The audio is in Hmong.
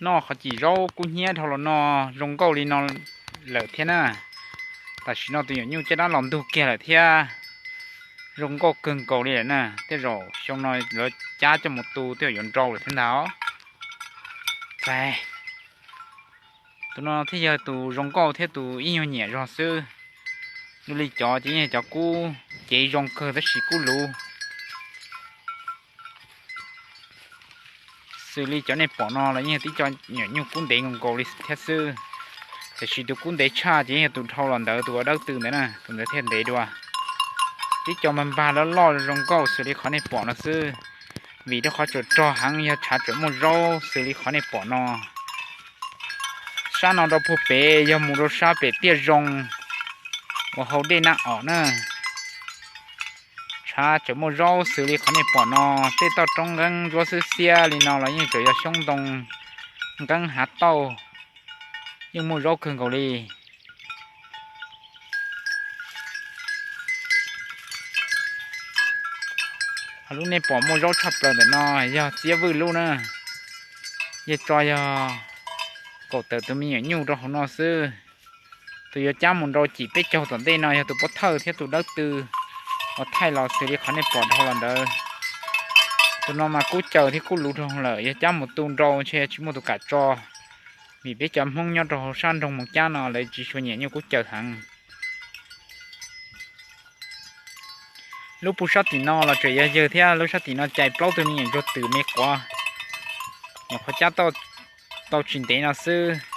Noj qhov cim zaub kub hnyiab dhau los no zoo nkauj li no lawm thiab na. Tam sim no tus nyuam nyuj caj dab los ntug kiag lawm thiab. Zoo nkauj kawg nkaus li lawm na, tej zaum xyoo no lawv cab coj mus tu tej zaum yuav nrau lawm thiab ntag. Txais, tus no thiaj yog tus zoo nkauj thiab tus ib nyuag nyiam zog xwb. Dua li cov ces yeej cov kub cev zoo kawg tab sis kub luv. Xws li cov nej pom no los yeej tib co nyuam nyuj kub ntev nkaus nkaus li thiab xwb. Tiam sis tus kub ntev tshaj ces yeej yog tus dhau los ntawd, tus uas dawb tw ntawd na, tus ntawd thiaj ntev dua. Tib co npag npag loj loj zoo nkauj xws li qhov nej pom no xwb. Vim rau qhov tsuas rog heev yog tshav tsuas muaj zaub xws li qhov nej pom no. Sab no rau puag pem yog mus rau sab pem tiaj zoo uas hauv dej Naj Om na. Tshav tseem muaj zaub xws li qhov nej pom no, tej toj roob nqeeb ntsuab xwb xiab li no los yeej tseem yog xyoob ntoo nqeeb hav tauj, yeej muaj zaub kawg nkaus li. Ho lub nej pom muaj zaub tshaj plaws ntawm no yog txiab vwj lub na. Yog tso yog kaum tawm tus me nyuam nyuj rau hauv no xwb. Tus yuav cab mus nrau cim peb caug tom ntej no yog tus pov thawj thiab tus dawb tw uas thaij los xws li qhov nej pom dhau los ntawd. Tus no mas kub caws thiab kub luv dhau lawm, yog cab mus tu nrau ntshe tsis muaj tus kam tso. Vim peb cov Hmoob nyob rau hauv sab nroog Moos Cab no lawv tsis tshua nyiam nyuj kub caws heev. Lub puag sab tim no los tseem yog yawg thiab, lub sab tim no cais plaub tug me nyuam ntsuag twm me quav, nyuam qhuav cab tau tsis ntev no xwb.